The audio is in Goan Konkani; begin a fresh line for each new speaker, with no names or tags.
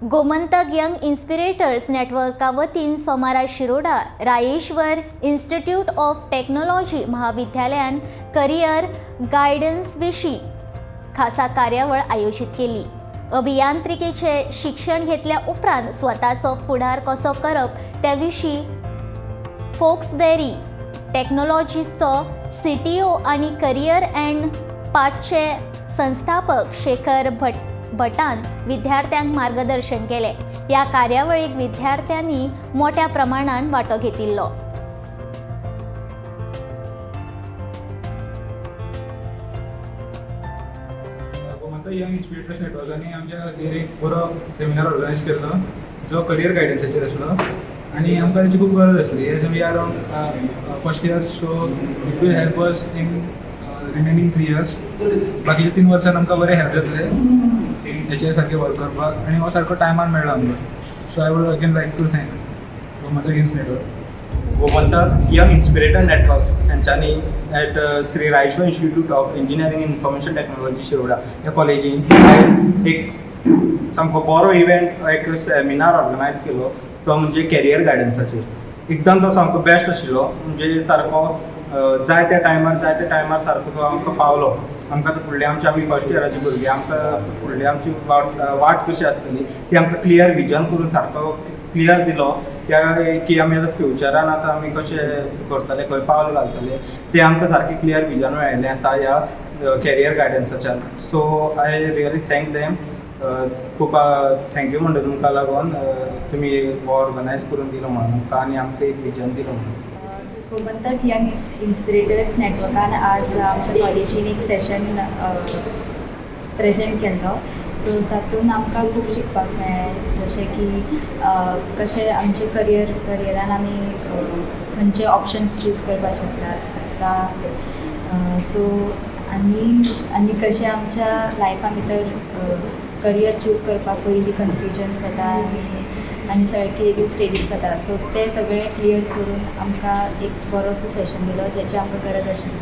गोमंतक यंग इन्स्पिरेटर्स नेटवर्का वतीन सोमारा Shiroda Rayeshwar institute of technology महाविद्यालयान करियर गायडन्स विशीं खासा कार्यावळ आयोजीत केली. अभियांत्रिकेचे शिक्षण घेतल्या उपरांत स्वताचो फुडार कसो करप त्या विशीं फोक्सबेरी टेक्नॉलॉजीजचो सीटीओ आनी करियर अँड पाथचे संस्थापक शेखर भट भटान विद्यार्थ्यांक मार्गदर्शन केलें. ह्या कार्यावळीक विद्यार्थ्यांनी मोठ्या प्रमाणान वांटो घेतिल्लो.
गोमंतक यंग इन्स्पिरेटर्स नेटवर्कांनी आमच्या खातीर एक बरो सेमिनार ऑर्गनायज केल्लो, जो करियर गायडन्साचेर आसलो आनी आमकां ताची खूब गरज आसली. As we are on first year, so it will help us in remaining 3 years. बाकीच्या 3 वर्सान आमकां बरें हेल्प जातलें हेचेर सारकें वर्क करपाक आनी हो सारको टायमार मेळ्ळो आमकां. So I would again like to thank Gomantak Youngs Network.
Gomantak young inspirator networks हांच्यांनी at Shri Rayeshwar Institute of Engineering Information Technology, Shiroda ह्या कॉलेजीन आयज एक सामको बरो इव्हेंट, एक सेमिनार ऑर्गनायज केलो, तो म्हणजे कॅरियर गायडन्साचेर. एकदम तो सामको बेस्ट आशिल्लो, म्हणजे सारको जाय त्या टायमार, जाय त्या टायमार सारको तो आमकां पावलो. आमकां आतां फुडले आमचे, आमी फर्स्ट इयराचे भुरगे, आमकां फुडले आमची वाट वाट कशी आसतली ती आमकां क्लियर विजन करून सारको क्लियर दिलो त्या की आमी आतां फ्युचरान आतां आमी कशें करतले, खंय पावल घालतले, तें आमकां सारकें क्लियर विजन मेळिल्लें आसा ह्या career गायडन्साच्यान. So I really thank them. खूब thank you म्हणटा तुमकां लागून, तुमी हो ऑर्गनायज करून दिलो म्हणून आमकां आनी आमकां एक विजन दिलो म्हणून.
गोमंतक यंग इन्स्पिरेटर्स नेटवर्कान आज आमच्या कॉलेजीन एक सेशन प्रेजेंट केल्लो. सो तातूंत आमकां खूब शिकपाक मेळ्ळें, जशें की कशें आमचें करियरान आमी खंयचे ऑप्शन्स चूज करपाक शकतात आतां. सो आनी आनी कशें आमच्या लायफा भितर करियर चूज करपाक पयलीं कन्फ्युजन्स येता आनी आनी सगळे कितें कितें स्टेजीस जाता, सो ते सगळे क्लियर करून आमकां एक बरोसो सेशन दिलो, जेची आमकां गरज आशिल्ली.